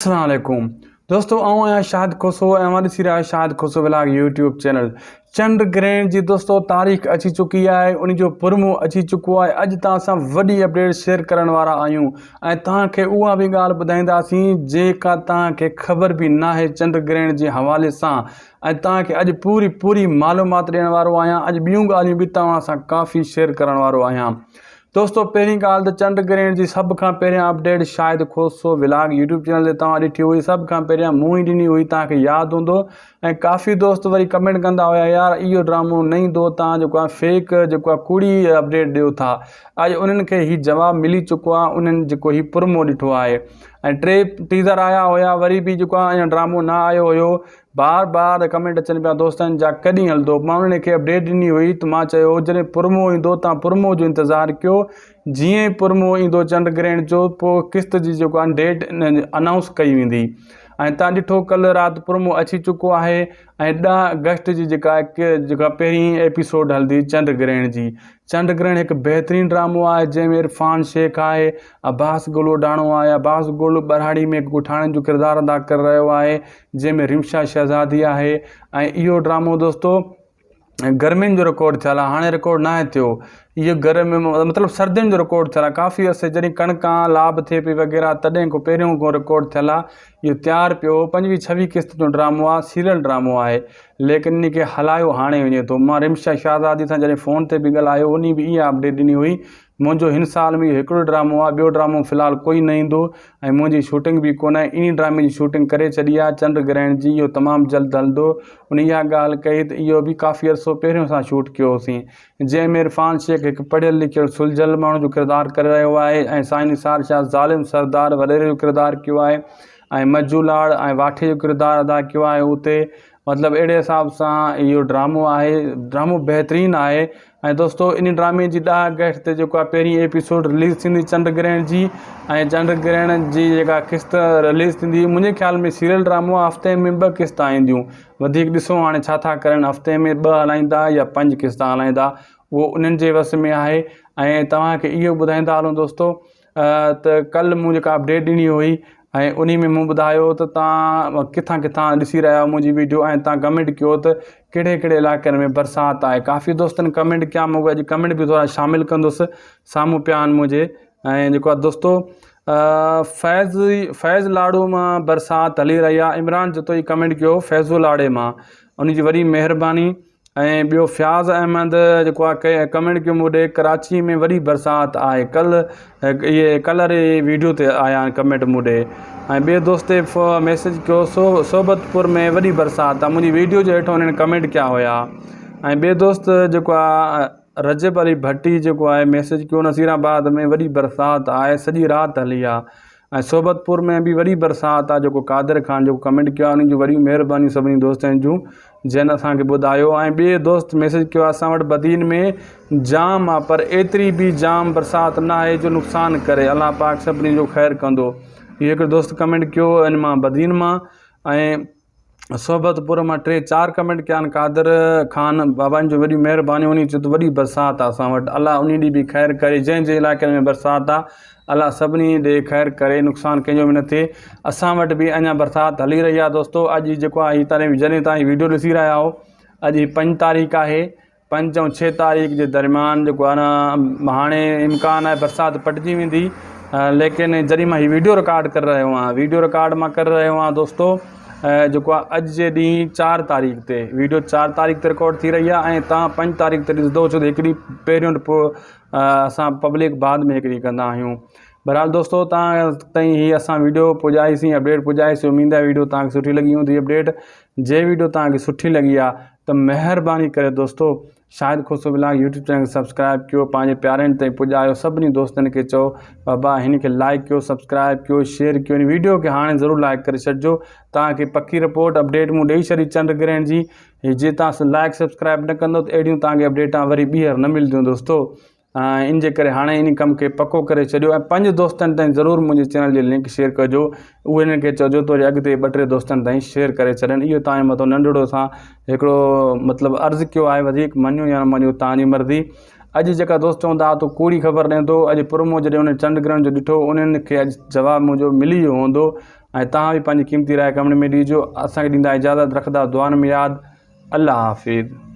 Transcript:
السلام عليڪم دوستو آئون آهيان شاهد کوسو ۽ اوهان ڏسي رهيا آهيو Shahid Khoso vlog YouTube channel. چنڊ گرهڻ جي دوستو تاريخ اچي چڪي آهي ان جو پرمو اچي چڪو آهي اڄ توهان سان وڏي اپڊيٽ شيئر ڪرڻ وارا آهيون ۽ توهان کي اها به ڳالهه ٻڌائينداسين جيڪا توهان کي خبر به ناهي چنڊ گرهڻ جي حوالي سان ۽ توهان کي اڄ پوري پوري معلومات ڏيڻ وارو آهيان اڄ ٻيون ڳالهيون به توهان سان ڪافي شيئر ڪرڻ وارو آهيان دوستو پهرين ڳالهه ته چنڊ گرهڻ جي سڀ کان پهريان update Shahid Khoso vlog YouTube channel تي توهان ڏٺي هئي سڀ کان پهريان مون ئي ڏني هئي توهان کي ياد هوندو ۽ ڪافي دوست وري ڪمينٽ ڪندا هيا يار اهو ڊرامو نه ايندو توهان جيڪو آهي فيڪ جيڪو آهي ڪوڙي اپڊيٽ ڏيو ٿا اڄ انهن کي هي جواب ملي چڪو آهي انهن جيڪو هي پرمو ڏٺو آهي ۽ ٽي ٽيزر آيا هيا وري به جيڪو آهي اڃا ڊرامو نه آيو هيو بار بار ڪمينٽ اچن پيا دوستن جا ڪڏهن هلندو مان انهن کي اپڊيٽ ڏني هئي ته مان چيو هو جڏهن پرمو ايندو تان پرمو جو انتظار ڪيو جيئن ئي پرمو ايندو چنڊ گرهڻ جو پوء قسط جي جيڪو آهي ڊيٽ انائونس ڪئي ويندي ۽ تان ڏٺو ڪل رات پرمو اچي چڪو آهي ۽ ڏهه آگسٽ جي جيڪا جيڪا پهرين ايپيسوڊ هلندي چنڊ گرهڻ جي چنڊ گرهڻ هڪ بهترين ڊرامو آهي جنهن ۾ عرفان شيخ آهي عباس گل اوڍاڻو آهي عباس گل ٻهراڙي ۾ هڪ ڳوٺاڻن جو ڪردار ادا ڪري رهيو آهي جنهن ۾ رمشا شهزادي آهي ۽ اهو ڊرامو دوستو گرمين جو رڪارڊ ٿيل آهي هاڻي رڪارڊ ناهي ٿيو اهو گرمي مطلب سردين جو رڪارڊ ٿيل آهي ڪافي عرصي جڏهن ڪڻڪان لاڀ ٿئي پئي وغيره تڏهن کان پهريون کان رڪارڊ ٿيل آهي اهو تيار پيو پنجويهه ڇويهه قسط جو ڊرامو آهي سيريل ڊرامو آهي ليڪن انهي کي هلايو هاڻي وڃي ٿو. مان رمشا شهزادي سان جڏهن فون تي به ڳالهايو انهي به اها اپڊيٽ ڏني هئي منهنجو هن سال ۾ اهو هڪڙو ڊرامو آهي ٻيو ڊرامو في الحال ڪوئي نه ايندو ۽ منهنجي شوٽنگ به ڪونه انهي ڊرامي جي شوٽنگ ڪري ڇڏي آهي چنڊ گرهڻ جي اهو تمام جلد هلندو انهي اها ڳالهه ڪئي ته اهو به ڪافي عرصو پهريون اسان شوٽ ڪيو هوسين جنهن ۾ عرفان شيخ هڪ پڙهيل لکيل سلجهيل ماڻهو جو ڪردار ڪري رهيو آهي ۽ سائين نثار شاهه ظالم سردار وڏيري جو ڪردار ڪيو آهي ۽ مجو لاڙ ۽ واٺي جو ڪردار ادا ڪيو آهي اتي مطلب اهڙي حساب سان اهو ڊرامو آهي ڊرامو بهترين آهي ۽ دوستو ان ڊرامي جي ڏهه آگسٽ تي جيڪو آهي پهرين ايپيسوڊ رليز ٿيندي چنڊ گرهڻ جي ۽ چنڊ گرهڻ جي جيڪا قسط رليز ٿيندي منهنجي خيال ۾ سيريل ڊرامو آهي هفتي ۾ ٻه قسط اينديون وڌيڪ ڏسو هاڻي ڇا ٿا ڪرن هفتي ۾ ٻه هلائيندا يا پنج قسط هلائيندا اهو انهن جي وس ۾ آهي ۽ توهان کي اهو ٻڌائيندا هلون دوستو ته ڪلهه مون جيڪا اپڊيٽ ڏني هئي ۽ انهي ۾ مون ٻڌايو ته تان ڪٿان ڪٿان ڏسي رهيا آهيو منهنجي ويڊيو ۽ تان ڪمينٽ ڪيو ته ڪهڙي ڪهڙي علائقن ۾ برسات آهي ڪافي دوستن ڪمينٽ ڪيا مون اڄ ڪمينٽ به ٿورا شامل ڪندس سامهون پيا آهن منهنجي ۽ جيڪو آهي دوستو فيض فيض لاڙو مان برسات هلي رهي آهي عمران جتوئي ڪمينٽ ڪيو فيضو لاڙي مان ان جي وڏي مهرباني ۽ ٻيو فياض احمد جيڪو آ ڪمينٽ ڪيو مون ڏي ڪراچي ۾ وڏي برسات آهي ڪل اهي ڪلر ويڊيو تي آيا آهن ڪمينٽ مون ڏي ۽ ٻي دوست ميسج ڪيو سو صحبت پور ۾ وڏي برسات آ منهنجي ويڊيو جي هيٺو انهن ڪمينٽ ڪيا هيا ۽ ٻي دوست جيڪو آ رجب علي ڀٽي جيڪو آهي ميسج ڪيو نصير آباد ۾ وڏي برسات آهي سڄي رات هلي آ ۽ صحبت پور ۾ به وڏي برسات آ جيڪو قادر خان جيڪو ڪمينٽ ڪيو آ انهن جون وڏيون مهربانيون سڀني دوستن جون جن اسان کي ٻڌايو ۽ ٻي دوست ميسج ڪيو آ اسان وٽ بدين ۾ جام آ پر ايتري به جام برسات نه آهي جو نقصان ڪري الله پاڪ سڀني جو خير ڪندو اهو هڪڙو دوست ڪمينٽ ڪيو ان مان بدين مان ۽ صحبت پور مان ٽي چار ڪمينٽ ڪيا آهن قادر خان بابا جون وڏيون مهربانيون انهي چيو ته وڏي برسات آ اسان وٽ الله انهي ڏي به خير ڪري جنهن جنهن علائقن ۾ برسات آ الله سڀني ڏي خير ڪري نقصان ڪنهن جو به نه ٿئي اسان وٽ به اڃا برسات هلي رهي آ دوستو اڄ جيڪو آ هي تاريخ جڏهن تان هي ويڊيو ڏسي رهيا آهو اڄ هي پنج تاريخ آهي پنج ۽ ڇهه تاريخ جي درميان جيڪو آهي نه هاڻي امڪان آهي برسات پٽجي ويندي ليڪن جڏهن مان هي ويڊيو رڪارڊ ڪري رهيو آهيان ويڊيو رڪارڊ مان ڪري رهيو آهيان دوستو جيڪو آهي اڄ جي ڏينهن چار تاريخ تي ويڊيو چار تاريخ تي رڪارڊ ٿي رهي آهي ۽ تان پنج تاريخ تي ڏسندو ڇو ته هڪ ڏينهن پهريون پوء اسان پبلڪ بعد ۾ هڪ ڏينهن ڪندا آهيون بهرحال دوستو تان تائين هي اسان ويڊيو پڄائيسين اپڊيٽ پڄائيسين اميد آهي ويڊيو تان کي سٺي لڳي هوندي اپڊيٽ جي ويڊيو تان کي سٺي لڳي آهي ته مهرباني ڪري دوستو Shahid Khoso vlog YouTube channel کي سبسڪرائب ڪيو پنهنجي پيارن تائين پڄايو سڀني دوستن کي چئو بابا هن کي لائڪ ڪيو سبسڪرائب ڪيو شيئر ڪيو هن ويڊيو کي هاڻي ضرور لائڪ ڪري ڇڏجو توهان کي پڪي رپورٽ اپڊيٽ مون ڏئي ڇڏي چنڊ گرهڻ جي جي توهان لائڪ سبسڪرائب نه ڪندو ته اهڙيون توهان کي اپڊيٽا وري ٻيهر نه ملنديون دوستو ۽ ان جي ڪري هاڻي ان ڪم کي پڪو ڪري ڇڏيو ۽ پنهنجي دوستن تائين ضرور منهنجي چينل جي لنڪ شيئر ڪجو اهي انهن کي چئجو ته وري اڳتي ٻه ٽي دوستن تائين شيئر ڪري ڇڏن اهو تان جي مٿو ننڍڙو سان هڪڙو مطلب عرض ڪيو آهي وڌيڪ مڃو يا نه مڃو تان جي مرضي اڄ جيڪا دوست چوندا تو ڪوڙي خبر ڏين ٿو اڄ پرمو جڏهن انهن چنڊ گرهڻ جو ڏٺو انهن کي اڄ جواب منهنجو ملي ويو هوندو. ۽ توهان به پنهنجي قيمتي راء ڪمينٽ ۾ ڏجو. اسان کي ڏيندا اجازت، رکندا دعائن ۾ ياد. الله حافظ.